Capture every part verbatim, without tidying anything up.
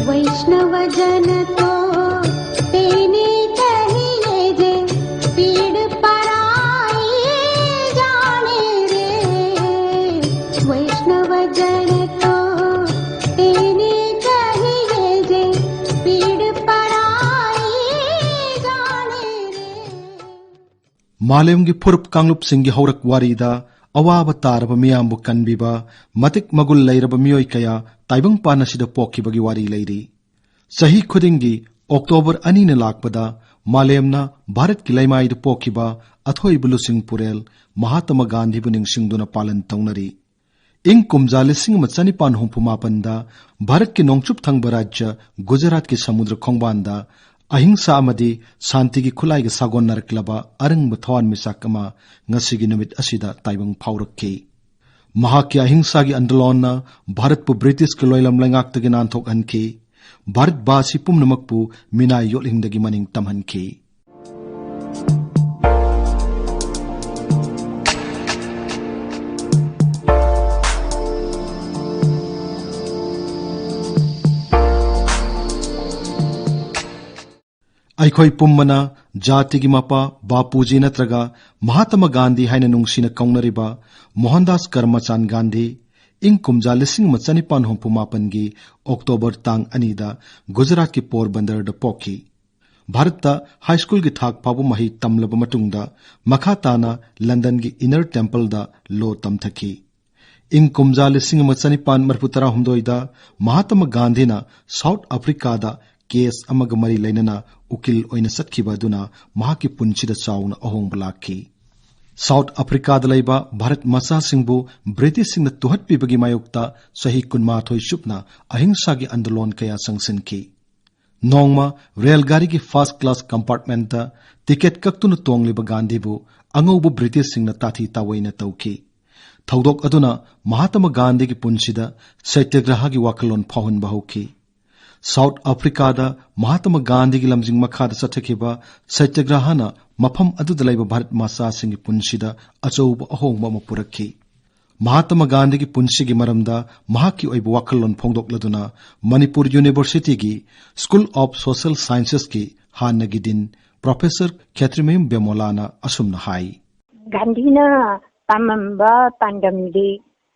वैष्णव जन तो तेने कहिए जे पीड़ पराई जाने रे। वैष्णव जन तो तेने कहिए जे पीड़ पराई जाने रे। ꯃꯥꯂꯦꯝꯒꯤ ꯐꯨꯔꯨꯞ ꯀꯥꯡꯂꯨꯞꯁꯤꯡꯒꯤ ꯍꯧꯔꯛ ꯋꯥꯔꯤꯗ ꯑꯋꯥꯕ ꯇꯥꯔꯕ ꯃꯤꯌꯥꯝꯕꯨ ꯀꯟꯕꯤꯕ, ꯃꯇꯤꯛ ꯃꯒꯨꯟ ꯂꯩꯔꯕ ꯃꯤꯑꯣꯏ ꯀꯌꯥ ꯇꯥꯏꯕꯪꯄꯥꯟ ꯑꯁꯤꯗ ꯄꯣꯛꯈꯤꯕꯒꯤ ꯋꯥꯔꯤ ꯂꯩꯔꯤ꯫ ꯆꯍꯤ ꯈꯨꯗꯤꯡꯒꯤ ꯑꯣꯛꯇꯣꯕꯔ ꯑꯅꯤꯅ ꯂꯥꯛꯄꯗ ꯃꯥꯂꯦꯝꯅ ꯚꯥꯔꯠꯀꯤ ꯂꯩꯃꯥꯏꯗ ꯄꯣꯛꯈꯤꯕ ꯑꯊꯣꯏꯕ ꯂꯨꯆꯤꯡ ꯄꯨꯔꯦꯜ ꯃꯍꯥꯇꯃ ꯒꯥꯟꯙꯤꯕꯨ ꯅꯤꯡꯁꯤꯡꯗꯨꯅ ꯄꯥꯂꯟ ꯇꯧꯅꯔꯤ꯫ ꯏꯪ ꯀꯨꯝꯖꯥ ꯂꯤꯁꯤꯡ ꯑꯃ ꯆꯅꯤꯄꯥꯟ ꯍꯨꯝꯐꯨ ꯃꯥꯄꯟꯗ ꯚꯥꯔꯠꯀꯤ ꯅꯣꯡꯆꯨꯞ ꯊꯪꯕ ꯔꯥꯖ꯭ꯌ ꯒꯨꯖꯔꯥꯠꯀꯤ ꯁꯃꯨꯗ꯭ꯔ ꯈꯣꯡꯕꯥꯟꯗ ꯑꯍꯤꯡꯁꯥ ꯑꯃꯗꯤ ꯁꯥꯟꯇꯤꯒꯤ ꯈꯨꯠꯂꯥꯏꯒ ꯁꯥꯒꯣꯟꯅꯔꯛꯂꯕ ꯑꯔꯪꯕ ꯊꯋꯥꯟꯃꯤꯆꯥꯛ ꯑꯃ ꯉꯁꯤꯒꯤ ꯅꯨꯃꯤꯠ ꯑꯁꯤꯗ ꯇꯥꯏꯕꯪ ꯐꯥꯎꯔꯛꯈꯤ꯫ ꯃꯍꯥꯛꯀꯤ ꯑꯍꯤꯡꯁꯥꯒꯤ ꯑꯟꯗꯂꯣꯟꯅ ꯚꯥꯔꯠꯄꯨ ꯕ꯭ꯔꯤꯇꯤꯁꯀꯤ ꯂꯣꯏꯂꯝ ꯂꯩꯉꯥꯛꯇꯒꯤ ꯅꯥꯟꯊꯣꯛꯍꯟꯈꯤ꯫ ꯚꯥꯔꯠꯕꯥꯁꯤ ꯄꯨꯝꯅꯃꯛꯄꯨ ꯃꯤꯅꯥꯏ ꯌꯣꯠꯂꯤꯡꯗꯒꯤ ꯃꯅꯤꯡ ꯇꯝꯍꯟꯈꯤ꯫ ꯑꯩꯈꯣꯏ ꯄꯨꯝꯕꯅ ꯖꯥꯇꯤꯒꯤ ꯃꯄꯥ ꯕꯥꯄꯨꯖꯤ ꯅꯠꯇ꯭ꯔꯒ ꯃꯍꯥꯇꯃ ꯒꯥꯟꯙꯤ ꯍꯥꯏꯅ ꯅꯨꯡꯁꯤꯅ ꯀꯧꯅꯔꯤꯕ ꯃꯣꯍꯟꯗꯥꯁ ꯀꯔꯃꯆꯥꯟ ꯒꯥꯟꯙꯤ ꯏꯪ ꯀꯨꯝꯖꯥ ꯂꯤꯁꯤꯡ ꯑꯃ ꯆꯅꯤꯄꯥꯟ ꯍꯨꯝꯐꯨ ꯃꯥꯄꯟꯒꯤ ꯑꯣꯛꯇꯣꯕꯔ ꯇꯥꯡ ꯑꯅꯤꯗ ꯒꯨꯖꯔꯥꯠꯀꯤ ꯄꯣꯔꯕꯟꯗꯔꯗ ꯄꯣꯛꯈꯤ꯫ ꯚꯥꯔꯠꯇ ꯍꯥꯏ ꯁ꯭ꯀꯨꯜꯒꯤ ꯊꯥꯛ ꯐꯥꯎꯕ ꯃꯍꯩ ꯇꯝꯂꯕ ꯃꯇꯨꯡꯗ ꯃꯈꯥ ꯇꯥꯅ ꯂꯟꯗꯟꯒꯤ ꯏꯅꯔ ꯇꯦꯝꯄꯜꯗ ꯂꯣ ꯇꯝꯊꯈꯤ꯫ ꯏꯪ ꯀꯨꯝꯖꯥ ꯂꯤꯁꯤꯡ ꯑꯃ ꯆꯅꯤꯄꯥꯟ ꯃꯔꯤꯐꯨ ꯇꯔꯥꯍꯨꯝꯗꯣꯏꯗ ꯃꯍꯥꯇꯃ ꯒꯥꯟꯙꯤꯅ ꯁꯥꯎꯠ ꯑꯐ꯭ꯔꯤꯀꯥꯗ ꯀꯦꯁ ꯑꯃꯒ ꯃꯔꯤ ꯂꯩꯅꯅ ꯎꯀꯤꯜ ꯑꯣꯏꯅ ꯆꯠꯈꯤꯕ ꯑꯗꯨꯅ ꯃꯍꯥꯛꯀꯤ ꯄꯨꯟꯁꯤꯗ ꯆꯥꯎꯅ ꯑꯍꯣꯡꯕ ꯂꯥꯛꯈꯤ꯫ ꯁꯥꯎꯠ ꯑꯐ꯭ꯔꯤꯀꯥꯗ ꯂꯩꯕ ꯚꯥꯔꯠ ꯃꯆꯥꯁꯤꯡꯕꯨ ꯕ꯭ꯔꯤꯇꯤꯁꯁꯤꯡꯅ ꯇꯨꯍꯠꯄꯤꯕꯒꯤ ꯃꯥꯌꯣꯛꯇ ꯆꯍꯤ ꯀꯨꯟꯃꯥꯊꯣꯏ ꯆꯨꯞꯅ ꯑꯍꯤꯡꯁꯥꯒꯤ ꯑꯟꯗꯂꯣꯟ ꯀꯌꯥ ꯆꯪꯁꯤꯟꯈꯤ꯫ ꯅꯣꯡꯃ ꯔꯦꯜ ꯒꯥꯔꯤꯒꯤ ꯐꯥꯔꯁ ꯀ꯭ꯂꯥꯁ ꯀꯝꯄꯥꯔꯠꯃꯦꯟꯇ ꯇꯤꯀꯦꯠ ꯀꯛꯇꯨꯅ ꯇꯣꯡꯂꯤꯕ ꯒꯥꯟꯙꯤꯕꯨ ꯑꯉꯧꯕ ꯕ꯭ꯔꯤꯇꯤꯁꯁꯤꯡꯅ ꯇꯥꯊꯤ ꯇꯥꯑꯣꯏꯅ ꯇꯧꯈꯤ꯫ ꯊꯧꯗꯣꯛ ꯑꯗꯨꯅ ꯃꯍꯥꯇꯃ ꯒꯥꯟꯙꯤꯒꯤ ꯄꯨꯟꯁꯤꯗ ꯁꯇ꯭ꯌꯒ꯭ꯔꯍꯒꯤ ꯋꯥꯈꯜꯂꯣꯟ ꯐꯥꯎꯍꯟꯕ ꯍꯧꯈꯤ꯫ ꯁꯥꯎꯠ ꯑꯐ꯭ꯔꯤꯀꯥꯗ ꯃꯍꯥꯇꯃ ꯒꯥꯟꯙꯤꯒꯤ ꯂꯝꯖꯤꯡ ꯃꯈꯥꯗ ꯆꯠꯊꯈꯤꯕ ꯁꯇ꯭ꯌꯒ꯭ꯔꯍꯅ ꯃꯐꯝ ꯑꯗꯨꯗ ꯂꯩꯕ ꯚꯥꯔꯠ ꯃꯆꯥꯁꯤꯡꯒꯤ ꯄꯨꯟꯁꯤꯗ ꯑꯆꯧꯕ ꯑꯍꯣꯡꯕ ꯑꯃ ꯄꯨꯔꯛꯈꯤ꯫ ꯃꯍꯥꯇꯃ ꯒꯥꯟꯙꯤꯒꯤ ꯄꯨꯟꯁꯤꯒꯤ ꯃꯔꯝꯗ ꯃꯍꯥꯛꯀꯤ ꯑꯣꯏꯕ ꯋꯥꯈꯜꯂꯣꯟ ꯐꯣꯡꯗꯣꯛꯂꯗꯨꯅ ꯃꯅꯤꯄꯨꯔ ꯌꯨꯅꯤꯚꯔꯁꯤꯇꯤꯒꯤ ꯁ꯭ꯀꯨꯜ ꯑꯣꯐ ꯁꯣꯁꯤꯌꯦꯜ ꯁꯥꯏꯟꯁꯦꯁꯀꯤ ꯍꯥꯟꯅꯒꯤ ꯗꯤꯟ ꯄ꯭ꯔꯣꯐꯦꯁꯔ ꯈꯦꯇ꯭ꯔꯤꯃꯌꯨꯝ ꯕꯦꯃꯣꯂꯥꯅ ꯑꯁꯨꯝꯅ ꯍꯥꯏ꯫ ꯒꯥꯟꯙꯤꯅ ꯄꯥꯝꯂꯝꯕ ꯄꯥꯟꯗꯝꯗꯤ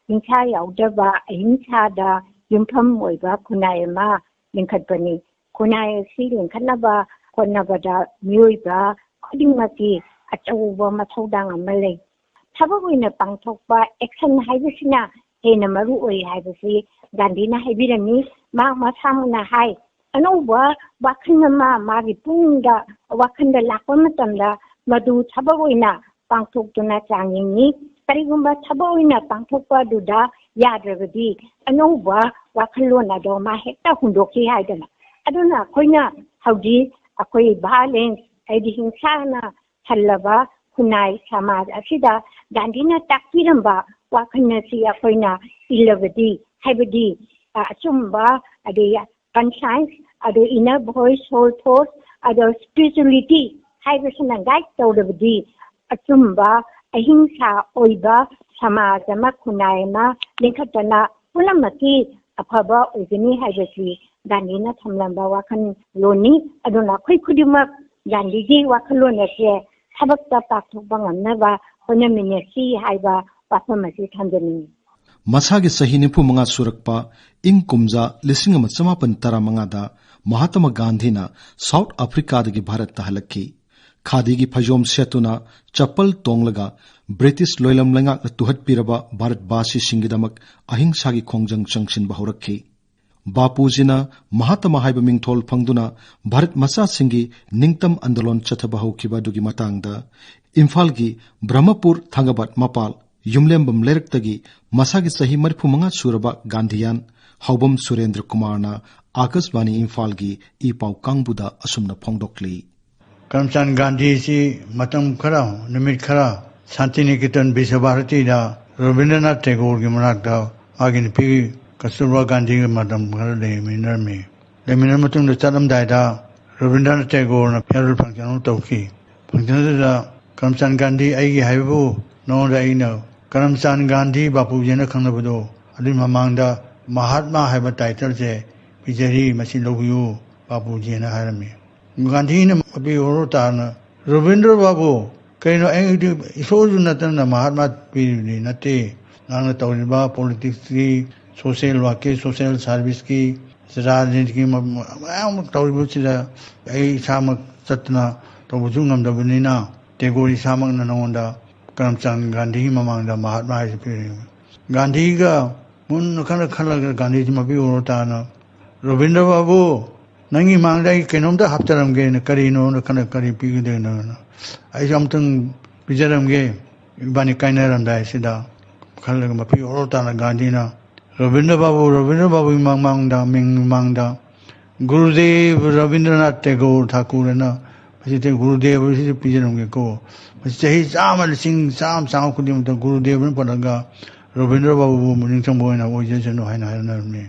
ꯍꯤꯡꯁꯥ ꯌꯥꯎꯗꯕ ꯑꯍꯤꯡꯁꯥꯗ ꯌꯨꯝꯐꯝ ꯑꯣꯏꯕ ꯈꯨꯟꯅꯥꯏ ꯑꯃ ꯂꯤꯡꯈꯠꯄꯅꯤ꯫ ꯈꯨꯟꯅꯥꯏ ꯑꯁꯤ ꯂꯤꯡꯈꯠꯅꯕ ꯍꯣꯠꯅꯕꯗ ꯃꯤꯑꯣꯏꯕ ꯈꯨꯗꯤꯡꯃꯛꯀꯤ ꯑꯆꯧꯕ ꯃꯊꯧꯗꯥꯡ ꯑꯃ ꯂꯩ꯫ ꯊꯕꯛ ꯑꯣꯏꯅ ꯄꯥꯡꯊꯣꯛꯄ ꯑꯦꯛꯁꯟ ꯍꯥꯏꯕꯁꯤꯅ ꯍꯦꯟꯅ ꯃꯔꯨ ꯑꯣꯏ ꯍꯥꯏꯕꯁꯤ ꯒꯥꯟꯙꯤꯅ ꯍꯥꯏꯕꯤꯔꯝꯃꯤ꯫ ꯃꯍꯥꯛ ꯃꯁꯥꯃꯛꯅ ꯍꯥꯏ, ꯑꯅꯧꯕ ꯋꯥꯈꯜ ꯑꯃ ꯃꯥꯒꯤ ꯄꯨꯛꯅꯤꯡꯗ, ꯋꯥꯈꯜꯗ ꯂꯥꯛꯄ ꯃꯇꯝꯗ ꯃꯗꯨ ꯊꯕꯛ ꯑꯣꯏꯅ ꯄꯥꯡꯊꯣꯛꯇꯨꯅ ꯆꯥꯡꯌꯦꯡꯉꯤ꯫ ꯀꯔꯤꯒꯨꯝꯕ ꯊꯕꯛ ꯑꯣꯏꯅ ꯄꯥꯡꯊꯣꯛꯄ ꯑꯗꯨꯗ ꯌꯥꯗ꯭ꯔꯕꯗꯤ ꯑꯅꯧꯕ ꯋꯥꯈꯜꯂꯣꯟ ꯑꯗꯣ ꯃꯥ ꯍꯦꯛꯇ ꯍꯨꯟꯗꯣꯛꯈꯤ ꯍꯥꯏꯗꯅ꯫ ꯑꯗꯨꯅ ꯑꯩꯈꯣꯏꯅ ꯍꯧꯖꯤꯛ ꯑꯩꯈꯣꯏ ꯚꯥꯏꯂꯦꯟꯁ ꯍꯥꯏꯗꯤ ꯍꯤꯡꯁꯥꯅ ꯊꯜꯂꯕ ꯈꯨꯟꯅꯥꯏ ꯁꯃꯥꯖ ꯑꯁꯤꯗ ꯒꯥꯟꯙꯤꯅ ꯇꯥꯛꯄꯤꯔꯝꯕ ꯋꯥꯈꯜ ꯑꯁꯤ ꯑꯩꯈꯣꯏꯅ ꯏꯜꯂꯕꯗꯤ, ꯍꯥꯏꯕꯗꯤ, ꯑ, ꯑꯆꯨꯝꯕ, ꯑꯗꯩ ꯀꯟꯁꯥꯏꯟꯁ, ꯑꯗꯩ ꯏꯟꯅꯔ ꯚꯣꯏꯁ, ꯁꯣꯜ ꯊꯣꯠꯁ, ꯑꯗꯣ ꯁ꯭ꯄꯤꯔꯤꯆꯨꯋꯦꯂꯤꯇꯤ ꯍꯥꯏꯕꯁꯤꯅ ꯒꯥꯏꯗ ꯇꯧꯔꯕꯗꯤ ꯑꯆꯨꯝꯕ ꯑꯍꯤꯡꯁꯥ ꯑꯣꯏꯕ ꯁꯃꯥꯖ ꯑꯃ, ꯈꯨꯟꯅꯥꯏ ꯑꯃ ꯂꯤꯡꯈꯠꯇꯅ ꯄꯨꯝꯅꯃꯛꯀꯤ ꯑꯐꯕ ꯑꯣꯏꯒꯅꯤ ꯍꯥꯏꯕꯁꯤ ꯒꯥꯟꯙꯤꯅ ꯊꯝꯂꯝꯕ ꯋꯥꯈꯜꯂꯣꯟꯅꯤ꯫ ꯑꯗꯨꯅ ꯑꯩꯈꯣꯏ ꯈꯨꯗꯤꯡꯃꯛ ꯒꯥꯟꯙꯤꯒꯤ ꯋꯥꯈꯜꯂꯣꯟ ꯑꯁꯦ ꯊꯕꯛꯇ ꯄꯥꯡꯊꯣꯛꯄ ꯉꯝꯅꯕ ꯍꯣꯠꯅꯃꯤꯟꯅꯁꯤ ꯍꯥꯏꯕ ꯋꯥꯐꯝ ꯑꯁꯤ ꯊꯝꯖꯅꯤꯡꯏ꯫ ꯃꯁꯥꯒꯤ ꯆꯍꯤ ꯅꯤꯐꯨ ꯃꯉꯥ ꯁꯨꯔꯛꯄ ꯏꯪ ꯀꯨꯝꯖꯥ ꯂꯤꯁꯤꯡ ꯑꯃ ꯆꯃꯥꯄꯟ ꯇꯔꯥꯃꯉꯥꯗ ꯃꯍꯥꯇꯃ ꯒꯥꯟꯙꯤꯅ ꯁꯥꯎꯠ ꯑꯐ꯭ꯔꯤꯀꯥꯗꯒꯤ ꯚꯥꯔꯠꯇ ꯍꯜꯂꯛꯈꯤ꯫ ꯈꯥꯗꯤꯒꯤ ꯐꯩꯖꯣꯝ ꯁꯦꯠꯇꯨꯅ ꯆꯄꯜ ꯇꯣꯡꯂꯒ ꯕ꯭ꯔꯤꯇꯤꯁ ꯂꯣꯏꯂꯝ ꯂꯩꯉꯥꯛꯅ ꯇꯨꯍꯠꯄꯤꯔꯕ ꯚꯥꯔꯠꯕꯥꯁꯤꯁꯤꯡꯒꯤꯗꯃꯛ ꯑꯍꯤꯡꯁꯥꯒꯤ ꯈꯣꯡꯖꯪ ꯆꯪꯁꯤꯟꯕ ꯍꯧꯔꯛꯈꯤ꯫ ꯕꯥꯄꯨꯖꯤꯅ ꯃꯍꯥꯇꯃ ꯍꯥꯏꯕ ꯃꯤꯡꯊꯣꯜ ꯐꯪꯗꯨꯅ ꯚꯥꯔꯠ ꯃꯆꯥꯁꯤꯡꯒꯤ ꯅꯤꯡꯇꯝ ꯑꯟꯗꯣꯂꯟ ꯆꯠꯊꯕ ꯍꯧꯈꯤꯕ ꯑꯗꯨꯒꯤ ꯃꯇꯥꯡꯗ ꯏꯝꯐꯥꯜꯒꯤ ꯕ꯭ꯔꯍꯃꯄꯨꯔ ꯊꯥꯡꯒꯕꯥꯠ ꯃꯄꯥꯜ ꯌꯨꯝꯂꯦꯝꯕꯝ ꯂꯩꯔꯛꯇꯒꯤ ꯃꯁꯥꯒꯤ ꯆꯍꯤ ꯃꯔꯤꯐꯨ ꯃꯉꯥ ꯁꯨꯔꯕ ꯒꯥꯟꯙꯤꯌꯥꯟ ꯍꯥꯎꯕꯝ ꯁꯨꯔꯦꯟꯗ꯭ꯔ ꯀꯨꯃꯥꯔꯅ ꯑꯥꯀꯥꯁꯕꯥꯅꯤ ꯏꯝꯐꯥꯜꯒꯤ ꯏ ꯄꯥꯎ ꯀꯥꯡꯕꯨꯗ ꯑꯁꯨꯝꯅ ꯐꯣꯡꯗꯣꯛꯂꯤ꯫ ꯀꯔꯝꯆꯥꯟ ꯒꯥꯟꯙꯤꯁꯤ ꯃꯇꯝ ꯈꯔ, ꯅꯨꯃꯤꯠ ꯈꯔ ꯁꯥꯟꯇꯤꯅꯤꯀꯦꯇꯟ ꯕꯤꯁ꯭ꯋꯚꯥꯔꯇꯤꯗ ꯔꯕꯤꯟꯗ꯭ꯔꯅꯥꯊ ꯇꯦꯒꯣꯔꯒꯤ ꯃꯅꯥꯛꯇ ꯃꯥꯒꯤ ꯅꯨꯄꯤ ꯀꯁꯇꯨꯔꯕꯥ ꯒꯥꯟꯙꯤꯒ ꯃꯇꯝ ꯈꯔ ꯂꯩꯃꯤꯟꯅꯔꯝꯃꯤ꯫ ꯂꯩꯃꯤꯟꯅꯔ ꯃꯇꯨꯡꯗ ꯆꯠꯂꯝꯗꯥꯏꯗ ꯔꯕꯤꯟꯗ꯭ꯔꯅꯥꯊ ꯇꯦꯒꯣꯔꯅ farewell function ꯑꯃ ꯇꯧꯈꯤ꯫ Function ꯑꯗꯨꯗ "ꯀꯔꯝꯆꯥꯟ ꯒꯥꯟꯙꯤ ꯑꯩꯒꯤ ꯍꯥꯏꯕꯕꯨ ꯅꯉꯣꯟꯗ ꯑꯩꯅ ꯀꯔꯝꯆꯥꯟ ꯒꯥꯟꯙꯤ ꯕꯥꯄꯨꯖꯤꯅ ꯈꯪꯅꯕꯗꯣ, ꯑꯗꯨꯒꯤ ꯃꯃꯥꯡꯗ ꯃꯍꯥꯠꯃꯥ ꯍꯥꯏꯕ titleꯁꯦ ꯄꯤꯖꯔꯤ, ꯃꯁꯤ ꯂꯧꯕꯤꯌꯨ ꯕꯥꯄꯨꯖꯤꯅ" ꯍꯥꯏꯔꯝꯃꯤ꯫ ꯒꯥꯟꯙꯤꯅ ꯃꯄꯤ ꯑꯣꯔꯣ ꯇꯥꯅ, "ꯔꯕꯤꯟꯗ꯭ꯔ ꯕꯥꯕꯨ, ꯀꯩꯅꯣ, ꯑꯩꯗꯤ ꯏꯁꯣꯔꯁꯨ ꯅꯠꯇꯅ ꯃꯍꯥꯠꯃꯥ ꯄꯤꯔꯤꯕꯗꯤ ꯅꯠꯇꯦ꯫ ꯅꯪꯅ ꯇꯧꯔꯤꯕ politicsꯀꯤ, social workꯀꯤ, social serviceꯀꯤ, ꯔꯥꯖꯅꯤꯇꯤꯒꯤ ꯃ-, ꯃ-, ꯃꯌꯥꯝ ꯑꯃ ꯇꯧꯔꯤꯕꯁꯤꯗ ꯑꯩ ꯏꯁꯥꯃꯛ ꯆꯠꯇꯅ ꯇꯧꯕꯁꯨ ꯉꯝꯗꯕꯅꯤꯅ ꯇꯦꯒꯣꯔ ꯏꯁꯥꯃꯛꯅ ꯅꯉꯣꯟꯗ ꯀꯔꯝꯆꯥꯟ ꯒꯥꯟꯙꯤꯒꯤ ꯃꯃꯥꯡꯗ ꯃꯍꯥꯠꯃꯥ ꯍꯥꯏꯁꯤ ꯄꯤꯔꯤꯕꯅꯤ"꯫ ꯒꯥꯟꯙꯤꯒ ꯃꯨꯟꯅ ꯈꯜꯂ ꯈꯜꯂꯒ ꯒꯥꯟꯙꯤꯁꯤ ꯃꯄꯤ ꯑꯣꯔꯣ ꯇꯥꯅ, "ꯔꯕꯤꯟꯗ꯭ꯔ ꯕꯥꯕꯨ, ꯅꯪꯒꯤ ꯃꯥꯡꯗ ꯑꯩ ꯀꯩꯅꯣꯝꯇ ꯍꯥꯞꯆꯔꯝꯒꯦꯅ, ꯀꯔꯤꯅꯣꯅ ꯈꯜꯂ ꯀꯔꯤ ꯄꯤꯒꯗꯣꯏꯅꯣꯅ, ꯑꯩꯁꯨ ꯑꯝꯇꯪ ꯄꯤꯖꯔꯝꯒꯦ ꯏꯕꯥꯅꯤ ꯀꯥꯏꯅꯔꯝꯗꯥꯏꯁꯤꯗ" ꯈꯜꯂꯒ ꯃꯄꯤ ꯑꯣꯔꯣ ꯇꯥꯅ ꯒꯥꯟꯙꯤꯅ ꯔꯕꯤꯟꯗ꯭ꯔ ꯕꯥꯕꯨ, ꯔꯕꯤꯟꯗ꯭ꯔ ꯕꯥꯕꯨꯒꯤ ꯃꯃꯥꯡꯗ, ꯃꯤꯡ ꯃꯃꯥꯡꯗ ꯒꯨꯔꯨꯗꯦꯕ ꯔꯕꯤꯟꯗ꯭ꯔꯅꯥꯊ ꯇꯦꯒꯣꯔ ꯊꯥꯀꯨꯔꯅ, "ꯃꯁꯤꯗꯤ ꯒꯨꯔꯨꯗꯦꯕꯁꯤꯗ ꯄꯤꯖꯔꯝꯒꯦꯀꯣ, ꯃꯁꯤ ꯆꯍꯤ ꯆꯥꯝꯃ, ꯂꯤꯁꯤꯡ ꯆꯥꯝꯃ, ꯆꯥꯝꯃ ꯈꯨꯗꯤꯡꯃꯛꯇ ꯒꯨꯔꯨꯗꯦꯕꯅ ꯄꯜꯂꯒ ꯔꯕꯤꯟꯗ꯭ꯔ ꯕꯥꯕꯨꯕꯨ ꯅꯤꯡꯁꯤꯡꯕ ꯑꯣꯏꯅ ꯑꯣꯏꯖꯁꯅꯨ" ꯍꯥꯏꯅ ꯍꯥꯏꯅꯔꯝꯃꯤ꯫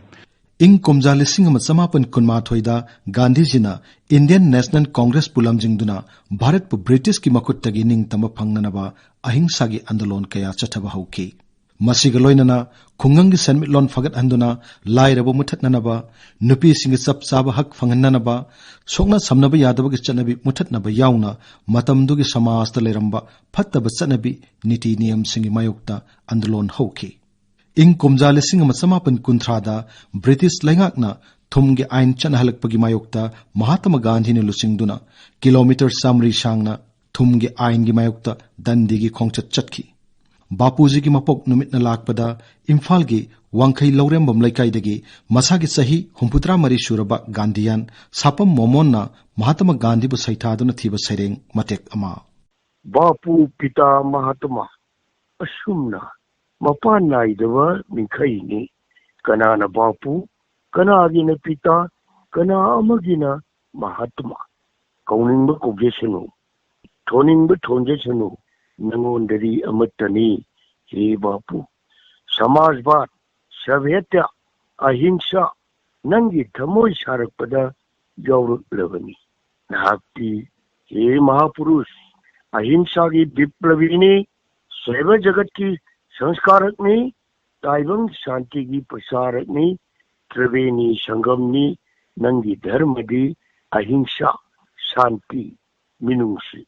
ꯏꯪ ꯀꯨꯝꯖꯥ ꯂꯤꯁꯤꯡ ꯑꯃ ꯆꯃꯥꯄꯟ ꯀꯨꯟꯃꯥꯊꯣꯏꯗ ꯒꯥꯟꯙꯤꯖꯤꯅ Indian National Congressꯄꯨ ꯂꯝꯖꯤꯡꯗꯨꯅ ꯚꯥꯔꯠꯄꯨ ꯕ꯭ꯔꯤꯇꯤꯁꯀꯤ ꯃꯈꯨꯠꯇꯒꯤ ꯅꯤꯡꯇꯝꯕ ꯐꯪꯅꯅꯕ ꯑꯍꯤꯡꯁꯥꯒꯤ ꯑꯟꯗꯣꯂꯣꯟ ꯀꯌꯥ ꯆꯠꯊꯕ ꯍꯧꯈꯤ꯫ ꯃꯁꯤꯒ ꯂꯣꯏꯅꯅ ꯈꯨꯡꯒꯪꯒꯤ ꯁꯦꯟꯃꯤꯠꯂꯣꯟ ꯐꯒꯠꯍꯟꯗꯨꯅ ꯂꯥꯏꯔꯕ ꯃꯨꯊꯠꯅꯅꯕ, ꯅꯨꯄꯤꯁꯤꯡꯒꯤ ꯆꯞ ꯆꯥꯕ ꯍꯛ ꯐꯪꯍꯟꯅꯅꯕ, ꯁꯣꯛꯅ ꯁꯝꯅꯕ ꯌꯥꯗꯕꯒꯤ ꯆꯠꯅꯕꯤ ꯃꯨꯊꯠꯅꯕ ꯌꯥꯎꯅ ꯃꯇꯝꯗꯨꯒꯤ ꯁꯃꯥꯖꯇ ꯂꯩꯔꯝꯕ ꯐꯠꯇꯕ ꯆꯠꯅꯕꯤ ꯅꯤꯇꯤ ꯅꯤꯌꯝꯁꯤꯡꯒꯤ ꯃꯥꯌꯣꯛꯇ ꯑꯟꯗꯣꯂꯣꯟ ꯍꯧꯈꯤ꯫ ꯏꯪ ꯀꯨꯝꯖꯥ ꯂꯤꯁꯤꯡ ꯑꯃ ꯆꯃꯥꯄꯟ ꯀꯨꯟꯊ꯭ꯔꯥꯗ ꯕ꯭ꯔꯤꯇꯤꯁ ꯂꯩꯉꯥꯛꯅ ꯊꯨꯝꯒꯤ ꯑꯥꯏꯟ ꯆꯠꯅꯍꯜꯂꯛꯄꯒꯤ ꯃꯥꯌꯣꯛꯇ ꯃꯍꯥꯇꯃ ꯒꯥꯟꯙꯤꯅ ꯂꯨꯆꯤꯡꯗꯨꯅ ꯀꯤꯂꯣꯃꯤꯇꯔ ꯆꯥꯃꯔꯤ ꯁꯥꯡꯅ ꯊꯨꯝꯒꯤ ꯑꯥꯏꯟꯒꯤ ꯃꯥꯌꯣꯛꯇ ꯗꯟꯗꯤꯒꯤ ꯈꯣꯡꯆꯠ ꯆꯠꯈꯤ꯫ ꯕꯥꯄꯨꯖꯤꯒꯤ ꯃꯄꯣꯛ ꯅꯨꯃꯤꯠꯅ ꯂꯥꯛꯄꯗ ꯏꯝꯐꯥꯜꯒꯤ ꯋꯥꯡꯈꯩ ꯂꯧꯔꯦꯝꯕꯝ ꯂꯩꯀꯥꯏꯗꯒꯤ ꯃꯁꯥꯒꯤ ꯆꯍꯤ ꯍꯨꯝꯐꯨꯇꯔꯥ ꯃꯔꯤ ꯁꯨꯔꯕ ꯒꯥꯟꯙꯤꯌꯥꯟ ꯁꯥꯄꯝ ꯃꯣꯃꯣꯟꯅ ꯃꯍꯥꯇꯃ ꯒꯥꯟꯙꯤꯕꯨ ꯁꯩꯊꯥꯗꯨꯅ ꯊꯤꯕ ꯁꯩꯔꯦꯡ ꯃꯇꯦꯛ ꯑꯃ꯫ ꯕꯥꯄꯨ ꯄꯤꯇꯥ ꯃꯍꯥꯇꯃꯥ ꯑꯁꯨꯝꯅ ꯃꯄꯥꯟ ꯅꯥꯏꯗꯕ ꯃꯤꯡꯈꯩꯅꯤ꯫ ꯀꯅꯥꯅ ꯕꯥꯄꯨ, ꯀꯅꯥꯒꯤꯅ ꯄꯤꯇꯥ, ꯀꯅꯥ ꯑꯃꯒꯤꯅ ꯃꯍꯥꯇꯃꯥ? ꯀꯧꯅꯤꯡꯕ ꯀꯧꯖꯁꯅꯨ, ꯊꯣꯟꯅꯤꯡꯕ ꯊꯣꯟꯖꯁꯅꯨ, ꯅꯉꯣꯟꯗꯗꯤ ꯑꯃꯠꯇꯅꯤ꯫ ꯍꯦ ꯕꯥꯄꯨ, ꯁꯃꯥꯖꯕꯥꯗ, ꯁꯚ꯭ꯌꯇ, ꯑꯍꯤꯡꯁꯥ ꯅꯪꯒꯤ ꯊꯃꯣꯏ ꯁꯥꯔꯛꯄꯗ ꯌꯥꯎꯔꯛꯂꯕꯅꯤ꯫ ꯅꯍꯥꯛꯇꯤ, ꯍꯦ ꯃꯍꯥꯄꯨꯔꯨꯁ, ꯑꯍꯤꯡꯁꯥꯒꯤ ꯕꯤꯄ꯭ꯂꯕꯤꯅꯤ, ꯁꯩꯕ ꯖꯒꯠꯀꯤ ꯁꯪꯁꯀꯥꯔꯛꯅꯤ, ꯇꯥꯏꯕꯪ ꯁꯥꯟꯇꯤꯒꯤ ꯄ꯭ꯔꯆꯥꯔꯛꯅꯤ, ꯇ꯭ꯔꯤꯕꯦꯅꯤ ꯁꯪꯒꯝꯅꯤ꯫ ꯅꯪꯒꯤ ꯙꯔꯃꯗꯤ ꯑꯍꯤꯡꯁꯥ, ꯁꯥꯟꯇꯤ, ꯃꯤꯅꯨꯡꯁꯤ,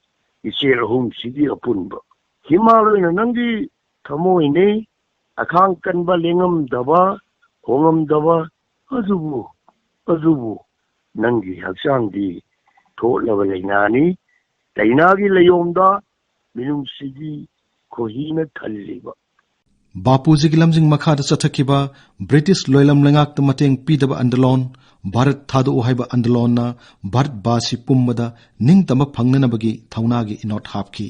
ꯏꯆꯦꯜ ꯑꯍꯨꯝꯁꯤꯒꯤ ꯑꯄꯨꯟꯕ꯫ ꯍꯤꯃꯥꯂꯣꯏꯅ ꯅꯪꯒꯤ ꯊꯃꯣꯏꯅꯤ, ꯑꯈꯥꯡ ꯀꯟꯕ, ꯂꯦꯡꯉꯝꯗꯕ, ꯍꯣꯡꯉꯝꯗꯕ꯫ ꯑꯗꯨꯕꯨ, ꯑꯗꯨꯕꯨ ꯅꯪꯒꯤ ꯍꯛꯆꯥꯡꯗꯤ ꯊꯣꯠꯂꯕ ꯂꯩꯅꯥꯅꯤ, ꯂꯩꯅꯥꯒꯤ ꯂꯩꯌꯣꯝꯗ ꯃꯤꯅꯨꯡꯁꯤꯒꯤ ꯈꯣꯏꯍꯤꯅ ꯊꯜꯂꯤꯕ꯫ ꯕꯥꯄꯨꯖꯤꯒꯤ ꯂꯝꯖꯤꯡ ꯃꯈꯥꯗ ꯆꯠꯊꯈꯤꯕ ꯕ꯭ꯔꯤꯇꯤꯁ ꯂꯣꯏꯂꯝ ꯂꯩꯉꯥꯛꯇ ꯃꯇꯦꯡ ꯄꯤꯗꯕ ꯑꯟꯗꯂꯣꯟ, ꯚꯥꯔꯠ ꯊꯥꯗꯣꯛꯎ ꯍꯥꯏꯕ ꯑꯟꯗꯂꯣꯟꯅ ꯚꯥꯔꯠꯕꯥꯁꯤ ꯄꯨꯝꯕꯗ ꯅꯤꯡꯇꯝꯕ ꯐꯪꯅꯅꯕꯒꯤ ꯊꯧꯅꯥꯒꯤ ꯏꯅꯣꯠ ꯍꯥꯞꯈꯤ꯫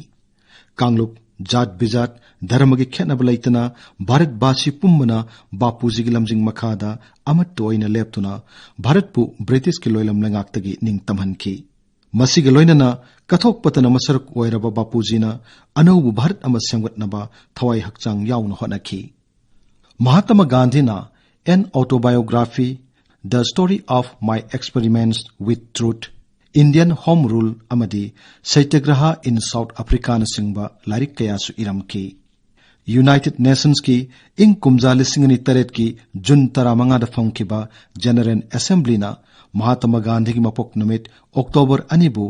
ꯀꯥꯡꯂꯨꯞ, ꯖꯥꯠ ꯕꯤꯖꯥꯠ, ꯙꯔꯃꯒꯤ ꯈꯦꯠꯅꯕ ꯂꯩꯇꯅ ꯚꯥꯔꯠꯕꯥꯁꯤ ꯄꯨꯝꯕꯅ ꯕꯥꯄꯨꯖꯤꯒꯤ ꯂꯝꯖꯤꯡ ꯃꯈꯥꯗ ꯑꯃꯠꯇ ꯑꯣꯏꯅ ꯂꯦꯞꯇꯨꯅ ꯚꯥꯔꯠꯄꯨ ꯕ꯭ꯔꯤꯇꯤꯁꯀꯤ ꯂꯣꯏꯂꯝ ꯂꯩꯉꯥꯛꯇꯒꯤ ꯅꯤꯡꯇꯝꯍꯟꯈꯤ꯫ ꯃꯁꯤꯒ ꯂꯣꯏꯅꯅ ꯀꯠꯊꯣꯛꯄꯇꯅ ꯃꯁꯔꯨꯛ ꯑꯣꯏꯔꯕ ꯕꯥꯄꯨꯖꯤꯅ ꯑꯅꯧꯕ ꯚꯥꯔꯠ ꯑꯃ ꯁꯦꯝꯒꯠꯅꯕ ꯊꯋꯥꯏ ꯍꯛꯆꯥꯡ ꯌꯥꯎꯅ ꯍꯣꯠꯅꯈꯤ꯫ ꯃꯍꯥꯇꯃ ꯒꯥꯟꯙꯤꯅ An Autobiography, The Story of My Experiments with Truth, Indian Home Rule ꯑꯃꯗꯤ Satyagraha in South Africaꯅꯆꯤꯡꯕ ꯂꯥꯏꯔꯤꯛ ꯀꯌꯥꯁꯨ ꯏꯔꯝꯈꯤ꯫ ꯌꯨꯅꯥꯏꯇꯦꯗ ꯅꯦꯁꯟꯁꯀꯤ ꯏꯪ ꯀꯨꯝꯖꯥ ꯂꯤꯁꯤꯡ ꯑꯅꯤ ꯇꯔꯦꯠꯀꯤ ꯖꯨꯟ ꯇꯔꯥꯃꯉꯥꯗ ꯐꯝꯈꯤꯕ ꯖꯦꯅꯔꯦꯜ ꯑꯦꯁꯦꯝꯕ꯭ꯂꯤꯅ ꯃꯍꯥꯇꯃ ꯒꯥꯟꯙꯤꯒꯤ ꯃꯄꯣꯛ ꯅꯨꯃꯤꯠ ꯑꯣꯛꯇꯣꯕꯔ ꯑꯅꯤꯕꯨ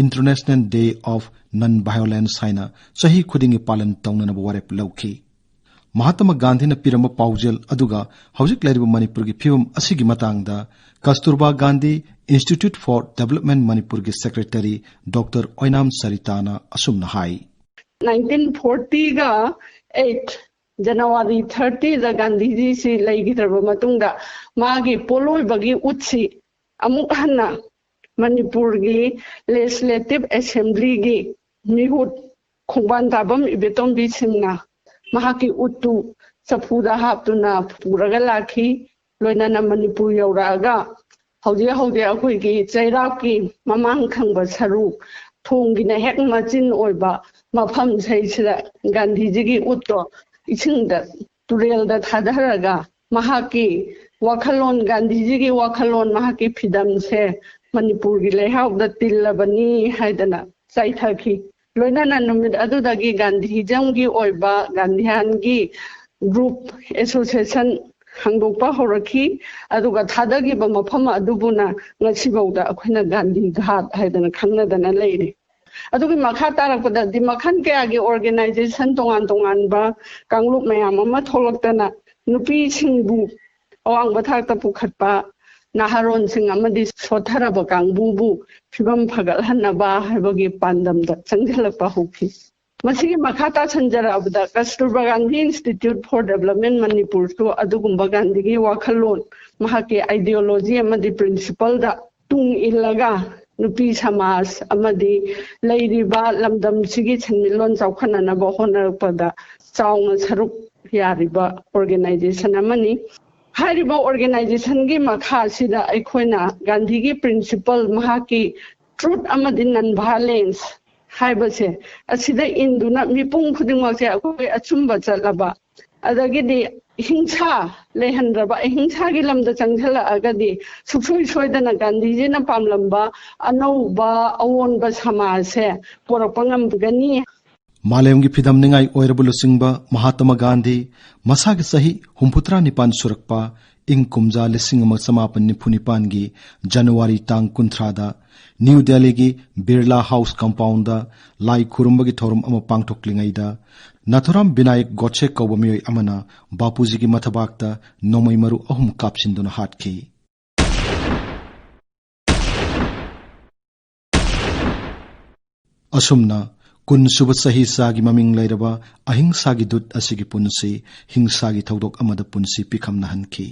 International Day of Non-Violence ꯍꯥꯏꯅ ꯆꯍꯤ ꯈꯨꯗꯤꯡꯒꯤ ꯄꯥꯂꯟ ꯇꯧꯅꯅꯕ ꯋꯥꯔꯦꯞ ꯂꯧꯈꯤ꯫ ꯃꯍꯥꯇꯃ ꯒꯥꯟꯙꯤꯅ ꯄꯤꯔꯝꯕ ꯄꯥꯎꯖꯦꯜ ꯑꯗꯨꯒ ꯍꯧꯖꯤꯛ ꯂꯩꯔꯤꯕ ꯃꯅꯤꯄꯨꯔꯒꯤ ꯐꯤꯕꯝ ꯑꯁꯤꯒꯤ ꯃꯇꯥꯡꯗ ꯀꯁꯇꯨꯔꯕꯥ ꯒꯥꯟꯙꯤ Institute for Development ꯃꯅꯤꯄꯨꯔꯒꯤ ꯁꯦꯀ꯭ꯔꯦꯇꯔꯤ ꯗꯣꯛꯇꯔ ꯑꯣꯏꯅꯥꯝ ꯁꯔꯤꯇꯥꯅ ꯑꯁꯨꯝꯅ ꯍꯥꯏ꯫ ꯅꯥꯏꯟꯇꯤꯟ ꯐꯣꯔꯇꯤꯒ ꯑꯩꯠ ꯖꯅꯋꯥꯔꯤ ꯊꯥꯔꯇꯤꯗ ꯒꯥꯟꯙꯤꯖꯤꯁꯤ ꯂꯩꯈꯤꯗ꯭ꯔꯕ ꯃꯇꯨꯡꯗ ꯃꯥꯒꯤ ꯄꯣꯠꯂꯣꯏꯕꯒꯤ ꯎꯠꯁꯤ ꯑꯃꯨꯛ ꯍꯟꯅ ꯃꯅꯤꯄꯨꯔꯒꯤ ꯂꯦꯖꯤꯁꯂꯦꯇꯤꯚ ꯑꯦꯁꯦꯝꯕ꯭ꯂꯤꯒꯤ ꯃꯤꯍꯨꯠ ꯈꯣꯡꯕꯥꯟ ꯇꯥꯕꯝ ꯏꯕꯦꯇꯣꯝꯕꯤ ꯁꯤꯡꯅ ꯃꯍꯥꯛꯀꯤ ꯎꯠꯇꯨ ꯆꯐꯨꯗ ꯍꯥꯞꯇꯨꯅ ꯄꯨꯔꯒ ꯂꯥꯛꯈꯤ꯫ ꯂꯣꯏꯅꯅ ꯃꯅꯤꯄꯨꯔ ꯌꯧꯔꯛꯑꯒ ꯍꯧꯖꯤꯛ ꯍꯧꯖꯤꯛ ꯑꯩꯈꯣꯏꯒꯤ ꯆꯩꯔꯥꯛꯀꯤ ꯃꯃꯥꯡ ꯊꯪꯕ ꯁꯔꯨꯛ, ꯊꯣꯡꯒꯤꯅ ꯍꯦꯛ ꯃꯆꯤꯟ ꯑꯣꯏꯕ ꯃꯐꯝꯁꯤꯗꯩꯁꯤꯗ ꯒꯥꯟꯙꯤꯖꯤꯒꯤ ꯎꯠꯇꯣ ꯏꯁꯤꯡꯗ, ꯇꯨꯔꯦꯜꯗ ꯊꯥꯗꯔꯒ ꯃꯍꯥꯛꯀꯤ ꯋꯥꯈꯜꯂꯣꯟ, ꯒꯥꯟꯙꯤꯖꯤꯒꯤ ꯋꯥꯈꯜꯂꯣꯟ, ꯃꯍꯥꯛꯀꯤ ꯐꯤꯗꯝꯁꯦ ꯃꯅꯤꯄꯨꯔꯒꯤ ꯂꯩꯍꯥꯎꯗ ꯇꯤꯜꯂꯕꯅꯤ ꯍꯥꯏꯗꯅ ꯆꯥꯏꯊꯈꯤ꯫ ꯂꯣꯏꯅꯅ ꯅꯨꯃꯤꯠ ꯑꯗꯨꯗꯒꯤ ꯒꯥꯟꯙꯤꯖꯝꯒꯤ ꯑꯣꯏꯕ ꯒꯥꯟꯙꯤꯌꯥꯟꯒꯤ ꯒ꯭ꯔꯨꯞ, ꯑꯦꯁꯣꯁꯤꯌꯦꯁꯟ ꯍꯥꯡꯗꯣꯛꯄ ꯍꯧꯔꯛꯈꯤ꯫ ꯑꯗꯨꯒ ꯊꯥꯗꯈꯤꯕ ꯃꯐꯝ ꯑꯗꯨꯕꯨꯅ ꯉꯁꯤꯐꯥꯎꯗ ꯑꯩꯈꯣꯏꯅ ꯒꯥꯟꯙꯤ ꯘꯥꯠ ꯍꯥꯏꯗꯅ ꯈꯪꯅꯗꯅ ꯂꯩꯔꯤ꯫ ꯑꯗꯨꯒꯤ ꯃꯈꯥ ꯇꯥꯔꯛꯄꯗꯗꯤ ꯃꯈꯜ ꯀꯌꯥꯒꯤ ꯑꯣꯔꯒꯅꯥꯏꯖꯦꯁꯟ, ꯇꯣꯉꯥꯟ ꯇꯣꯉꯥꯟꯕ ꯀꯥꯡꯂꯨꯞ ꯃꯌꯥꯝ ꯑꯃ ꯊꯣꯛꯂꯛꯇꯅ ꯅꯨꯄꯤꯁꯤꯡꯕꯨ ꯑꯋꯥꯡꯕ ꯊꯥꯛꯇ ꯄꯨꯈꯠꯄ, ꯅꯍꯥꯔꯣꯟꯁꯤꯡ ꯑꯃꯗꯤ ꯁꯣꯠꯊꯔꯕ ꯀꯥꯡꯕꯨꯕꯨ ꯐꯤꯕꯝ ꯐꯒꯠꯍꯟꯅꯕ ꯍꯥꯏꯕꯒꯤ ꯄꯥꯟꯗꯝꯗ ꯆꯪꯁꯤꯜꯂꯛꯄ ꯍꯧꯈꯤ꯫ ꯃꯁꯤꯒꯤ ꯃꯈꯥ ꯇꯥꯁꯟꯖꯔꯛꯑꯕꯗ ꯀꯁꯇꯨꯔꯕꯥ ꯒꯥꯟꯙꯤ ꯏꯟꯁꯇꯤꯇ꯭ꯌꯨꯠ ꯐꯣꯔ ꯗꯦꯕꯂꯞꯃꯦꯟ ꯃꯅꯤꯄꯨꯔꯁꯨ ꯑꯗꯨꯒꯨꯝꯕ ꯒꯥꯟꯙꯤꯒꯤ ꯋꯥꯈꯜꯂꯣꯟ, ꯃꯍꯥꯛꯀꯤ ꯑꯥꯏꯗꯤꯌꯣꯂꯣꯖꯤ ꯑꯃꯗꯤ ꯄ꯭ꯔꯤꯟꯁꯤꯄꯜꯗ ꯇꯨꯡ ꯏꯜꯂꯒ ꯅꯨꯄꯤ ꯁꯃꯥꯖ ꯑꯃꯗꯤ ꯂꯩꯔꯤꯕ ꯂꯝꯗꯝꯁꯤꯒꯤ ꯁꯦꯟꯃꯤꯠꯂꯣꯟ ꯆꯥꯎꯈꯠꯅꯅꯕ ꯍꯣꯠꯅꯔꯛꯄꯗ ꯆꯥꯎꯅ ꯁꯔꯨꯛ ꯌꯥꯔꯤꯕ ꯑꯣꯔꯒꯅꯥꯏꯖꯦꯁꯟ ꯑꯃꯅꯤ꯫ ꯍꯥꯏꯔꯤꯕ ꯑꯣꯔꯒꯅꯥꯏꯖꯦꯁꯟꯒꯤ ꯃꯈꯥꯁꯤꯗ ꯑꯩꯈꯣꯏꯅ ꯒꯥꯟꯙꯤꯒꯤ ꯄ꯭ꯔꯤꯟꯁꯤꯄꯜ, ꯃꯍꯥꯛꯀꯤ ꯇ꯭ꯔꯨꯠ ꯑꯃꯗꯤ ꯅꯟ ꯚꯥꯏꯂꯦꯟꯁ ꯍꯥꯏꯕꯁꯦ, ꯑꯁꯤꯗ ꯏꯟꯗꯨꯅ ꯃꯤꯄꯨꯝ ꯈꯨꯗꯤꯡꯃꯛꯁꯦ ꯑꯩꯈꯣꯏ ꯑꯆꯨꯝꯕ ꯆꯠꯂꯕ, ꯑꯗꯒꯤꯗꯤ ꯍꯤꯡꯁꯥ ꯂꯩꯍꯟꯗ꯭ꯔꯕ, ꯑꯍꯤꯡꯁꯥꯒꯤ ꯂꯝꯗ ꯆꯪꯁꯤꯜꯂꯛꯑꯒꯗꯤ ꯁꯨꯡꯁꯣꯏ ꯁꯣꯏꯗꯅ ꯒꯥꯟꯙꯤꯖꯤꯅ ꯄꯥꯝꯂꯝꯕ ꯑꯅꯧꯕ ꯑꯑꯣꯟꯕ ꯁꯃꯥꯖꯁꯦ ꯄꯨꯔꯛꯄ ꯉꯝꯒꯅꯤ꯫ ꯃꯥꯂꯦꯝꯒꯤ ꯐꯤꯗꯝꯅꯤꯉꯥꯏ ꯑꯣꯏꯔꯕ ꯂꯨꯆꯤꯡꯕ ꯃꯍꯥꯇꯃꯥ ꯒꯥꯟꯙꯤ ꯃꯁꯥꯒꯤ ꯆꯍꯤ ꯍꯨꯝꯐꯨꯇꯔꯥ ꯅꯤꯄꯥꯟ ꯁꯨꯔꯛꯄ ꯏꯪ ꯀꯨꯝꯖꯥ ꯂꯤꯁꯤꯡ ꯑꯃ ꯆꯃꯥꯄꯟ ꯅꯤꯐꯨ ꯅꯤꯄꯥꯟꯒꯤ ꯖꯅꯋꯥꯔꯤ ꯇꯥꯡ ꯀꯨꯟꯊ꯭ꯔꯥꯗ ꯅ꯭ꯌꯨ ꯗꯦꯜꯂꯤꯒꯤ ꯕꯤꯔꯂꯥ ꯍꯥꯎꯁ ꯀꯝꯄꯥꯎꯟꯗ ꯂꯥꯏ ꯈꯨꯔꯨꯝꯕꯒꯤ ꯊꯧꯔꯝ ꯑꯃ ꯄꯥꯡꯊꯣꯛꯂꯤꯉꯩꯗ ꯅꯥꯊꯨꯔꯥꯝ ꯕꯤꯅꯥꯌꯛ ꯒꯣꯗꯁꯦ ꯀꯧꯕ ꯃꯤꯑꯣꯏ ꯑꯃꯅ ꯕꯥꯄꯨꯖꯤꯒꯤ ꯃꯊꯕꯥꯛꯇ ꯅꯣꯡꯃꯩ ꯃꯔꯨ ꯑꯍꯨꯝ ꯀꯥꯞꯁꯤꯟꯗꯨꯅ ꯍꯥꯠꯈꯤ꯫ ꯑꯁꯨꯝꯅ ꯀꯨꯟ ꯁꯨꯕ ꯆꯍꯤ ꯆꯥꯒꯤ ꯃꯃꯤꯡ ꯂꯩꯔꯕ ꯑꯍꯤꯡꯁꯥꯒꯤ ꯗꯨꯠ ꯑꯁꯤꯒꯤ ꯄꯨꯟꯁꯤ ꯍꯤꯡꯁꯥꯒꯤ ꯊꯧꯗꯣꯛ ꯑꯃꯗ ꯄꯨꯟꯁꯤ ꯄꯤꯈꯝꯅꯍꯟꯈꯤ꯫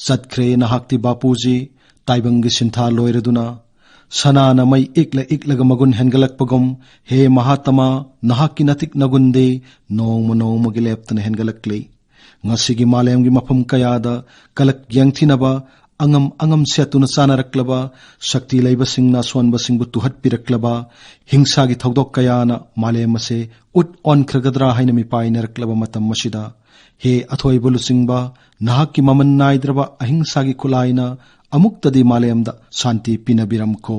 ꯆꯠꯈ꯭ꯔꯦ ꯅꯍꯥꯛꯇꯤ ꯕꯥꯄꯨꯖꯤ, ꯇꯥꯏꯕꯪꯒꯤ ꯁꯤꯟꯊꯥ ꯂꯣꯏꯔꯗꯨꯅ꯫ ꯁꯅꯥꯅ ꯃꯩ ꯏꯛꯂ ꯏꯛꯂꯒ ꯃꯒꯨꯟ ꯍꯦꯟꯒꯠꯂꯛꯄꯒꯨꯝ, ꯍꯦ ꯃꯍꯥꯇꯃꯥ, ꯅꯍꯥꯛꯀꯤ ꯅꯇꯤꯛ ꯅꯒꯨꯟꯗꯤ ꯅꯣꯡꯃ ꯅꯣꯡꯃꯒꯤ ꯂꯦꯞꯇꯅ ꯍꯦꯟꯒꯠꯂꯛꯂꯤ꯫ ꯉꯁꯤꯒꯤ ꯃꯥꯂꯦꯝꯒꯤ ꯃꯐꯝ ꯀꯌꯥꯗ ꯀꯂꯛ ꯌꯦꯡꯊꯤꯅꯕ, ꯑꯉꯝ ꯑꯉꯝ ꯁꯦꯠꯇꯨꯅ ꯆꯥꯅꯔꯛꯂꯕ, ꯁꯛꯇꯤ ꯂꯩꯕꯁꯤꯡꯅ ꯑꯁꯣꯟꯕꯁꯤꯡꯕꯨ ꯇꯨꯍꯠꯄꯤꯔꯛꯂꯕ, ꯍꯤꯡꯁꯥꯒꯤ ꯊꯧꯗꯣꯛ ꯀꯌꯥꯅ ꯃꯥꯂꯦꯝ ꯑꯁꯦ ꯎꯠ ꯑꯣꯟꯈ꯭ꯔꯒꯗ꯭ꯔꯥ ꯍꯥꯏꯅ ꯃꯤꯄꯥꯏꯅꯔꯛꯂꯕ ꯃꯇꯝ ꯑꯁꯤꯗ, ꯍꯦ ꯑꯊꯣꯏꯕ ꯂꯨꯆꯤꯡꯕ, ꯅꯍꯥꯛꯀꯤ ꯃꯃꯜ ꯅꯥꯏꯗ꯭ꯔꯕ ꯑꯍꯤꯡꯁꯥꯒꯤ ꯈꯨꯠꯂꯥꯏꯅ ꯑꯃꯨꯛꯇꯗꯤ ꯃꯥꯂꯦꯝꯗ ꯁꯥꯟꯇꯤ ꯄꯤꯅꯕꯤꯔꯝꯈꯣ꯫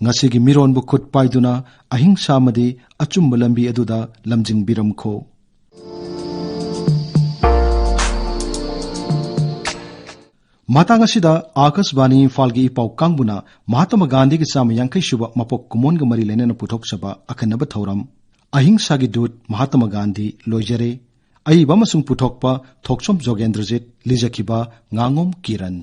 ꯉꯁꯤꯒꯤ ꯃꯤꯔꯣꯟꯕꯨ ꯈꯨꯠ ꯄꯥꯏꯗꯨꯅ ꯑꯍꯤꯡꯁꯥ ꯑꯃꯗꯤ ꯑꯆꯨꯝꯕ ꯂꯝꯕꯤ ꯑꯗꯨꯗ ꯂꯝꯖꯤꯡꯕꯤꯔꯝꯈꯣ꯫ ꯃꯇꯥꯡ ꯑꯁꯤꯗ ꯑꯥꯀꯥꯁꯕꯥꯅꯤ ꯏꯝꯐꯥꯜꯒꯤ ꯏ ꯄꯥꯎ ꯀꯥꯡꯕꯨꯅ ꯃꯍꯥꯇꯃꯥ ꯒꯥꯟꯙꯤꯒꯤ ꯆꯥꯝꯃ ꯌꯥꯡꯈꯩ ꯁꯨꯕ ꯃꯄꯣꯛ ꯀꯨꯝꯑꯣꯟꯒ ꯃꯔꯤ ꯂꯩꯅꯅ ꯄꯨꯊꯣꯛꯆꯕ ꯑꯈꯟꯅꯕ ꯊꯧꯔꯝ ꯑꯍꯤꯡꯁꯥꯒꯤ ꯗꯨꯠ ꯃꯍꯥꯇꯃꯥ ꯒꯥꯟꯙꯤ ꯂꯣꯏꯖꯔꯦ꯫ ꯑꯏꯕ ꯑꯃꯁꯨꯡ ꯄꯨꯊꯣꯛꯄ ꯊꯣꯛꯆꯣꯝ ꯖꯣꯒꯦꯟꯗ꯭ꯔꯖꯤꯠ, ꯂꯤꯖꯈꯤꯕ ꯉꯥꯉꯣꯝ ꯀꯤꯔꯟ꯫